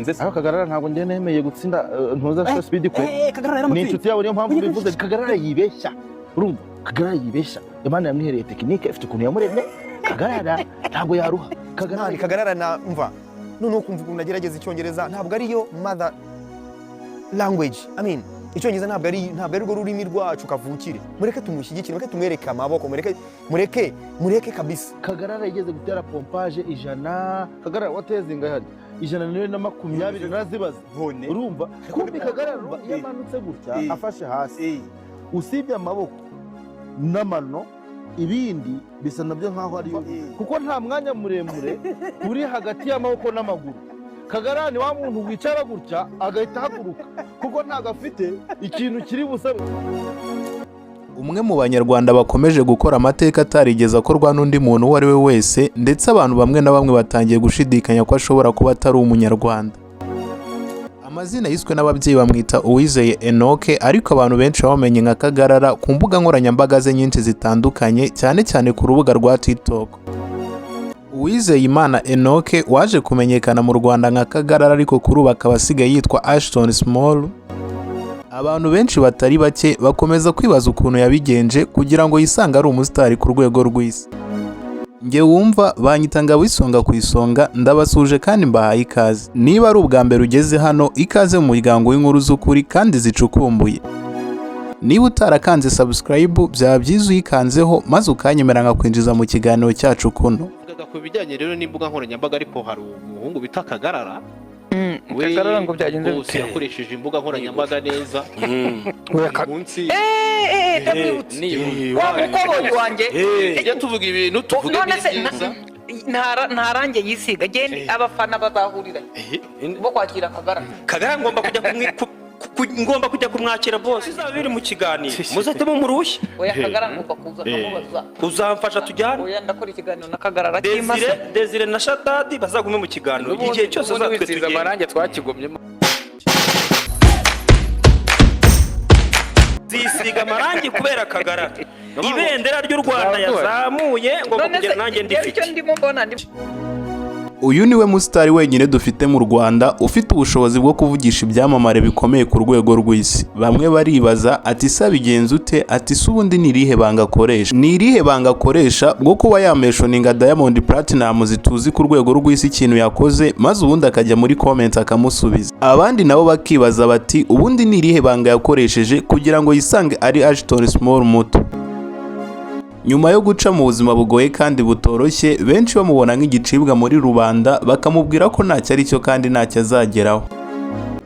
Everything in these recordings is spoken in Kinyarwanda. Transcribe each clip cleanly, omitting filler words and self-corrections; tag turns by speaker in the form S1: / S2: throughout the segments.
S1: Yaramutsinze se?
S2: Aho Kagarara ntabwo njye nemeye gutsinda ntuza
S1: Eh,
S2: Speed kwe.
S1: Kagarara
S2: Ni
S1: yaramutsinze.
S2: inshuti yabo, niyo mpamvu mbivuze. Kagarara yibeshya, urumva? Kagarara yibeshya, Imana yamwihereye technique, ifite ukuntu yamuremye. Kagarara ntabwo yaruha Kagarara.
S3: Mani, Kagarara na mva noneho kumva ukuntu agerageza icyongereza. Ntabwo ariyo mother language, I mean, icyongereza ntabwo ari rwo rurimi rwacu kavukire. Mureke tumushyigikire, mureke tumwereke amaboko, mureke, mureke, mureke kabisa.
S2: Kagarara yigeze gutera pompage 100. Kagarara wateze ingahe harya? 120 narazibaza.
S1: None.
S2: Urumva kumbi Kagarara iyo amanutse gutya afashe hasi, usibye amaboko n'amano, ibindi bisa nabyo nkaho ariyo, kuko nta mwanya muremure uri hagati y'amaboko n'amaguru. Kagarara ni wa muntu wicara gutya agahita ahaguruka, kuko ntabwo afite ikintu kiri busabe.
S4: Umwe mu Banyarwanda bakomeje gukora amateka atarigeze akorwa n'undi muntu uwo ari we wese, ndetse abantu bamwe na bamwe batangiye gushidikanya ko ashobora kuba atari Umunyarwanda. Amazina yiswe n'ababyeyi bamwita Uwizeye Enoke, ariko abantu benshi bamenye nka Kagarara ku mbuga nkoranyambaga ze nyinshi zitandukanye, cyane cyane ku rubuga rwa TikTok. Uwizeyimana Enoke waje kumenyekana mu Rwanda nka Kagarara, ariko kuri ubu akaba asigaye yitwa Ashton Small. Abantu benshi batari bake bakomeza kwibaza ukuntu yabigenje kugira ngo yisange ari umusitari ku rwego rw'isi. Njye wumva banyita Ngabo Isonga ku Isonga, ndabasuje kandi mbahaye ikaze. Niba ari ubwa mbere ugeze hano, ikaze mu muryango w'inkuru z'ukuri kandi zicukumbuye. Niba utarakanze subscribe, byaba byiza uyikanzeho maze ukanyemera nkakwinjiza mu kiganiro cyacu kuno.
S1: Vugaga ku bijyanye rero n'imbuga nkoranyambaga, ariko hari umuhungu bita Kagarara. We
S5: Kagarara ngo byagenze
S1: rwose
S5: bite?
S1: yakoresheje imbuga nkoranyambaga neza
S5: Oya,
S1: uyu munsi.
S5: Ndamwibutse wa mukoboyi wanjye.
S1: Tujya tuvuga ibintu, tuvuge
S5: None se
S1: n'ibyiza.
S5: Nta range yisiga, genda abafana bazahurira bo kwakira Kagarara.
S6: Kagarara ngomba kujya kumwakira bose, bizaba biri mu kiganiro, muzahite mumurushya.
S5: Oya, Kagarara ngomba kuza nkamubaza.
S6: Uzamfasha tujyane.
S5: Oya, ndakora ikiganiro na Kagarara kimasa.
S6: Desire na Shadadi bazagume mu kiganiro igihe cyose
S5: Ubundi
S6: azatwe
S5: wisize
S6: tugende.
S5: amarangi twakigomyemo.
S6: Zisiga amarangi kubera Kagarara, ibendera ry'u Rwanda yazamuye, ngomba
S5: None se
S6: kugera nanjye
S5: njyewe
S6: ndifite.
S5: Icyo ndimo mbona ndi
S4: Uyu niwe musitari wenyine dufite mu Rwanda ufite ubushobozi bwo kuvugisha ibyamamare bikomeye ku rwego rw'isi. Bamwe baribaza ati: "Se abigenza ute?" Ati: "Se ubundi ni irihe banga akoresha?" Ni irihe banga akoresha bwo kuba yamentioninga Diamond Platnumz tuzi ku rwego rw'isi, ikintu yakoze, maze ubundi akajya muri comment akamusubiza? Abandi nabo bakibaza bati: "Ubundi ni irihe banga yakoresheje kugira ngo yisange ari Ashton Small muto?" Nyuma yo guca mu buzima bugoye kandi butoroshye, benshi bamubona nk'igicibwa muri rubanda, bakamubwira ko ntacyo ari cyo kandi ntacyo azageraho,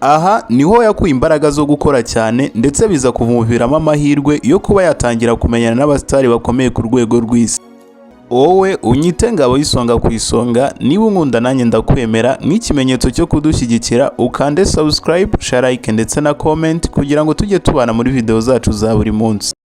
S4: aha niho yakuye imbaraga zo gukora cyane, ndetse biza kumuviramo amahirwe yo kuba yatangira kumenyana n'abasitari bakomeye ku rwego rw'isi. Wowe unyite Ngabo y'Isonga ku Isonga, niba unkunda nanjye ndakwemera. Nk'ikimenyetso cyo kudushyigikira, ukande subscribe, share, like ndetse na comment kugira ngo tujye tubana muri video zacu za buri munsi.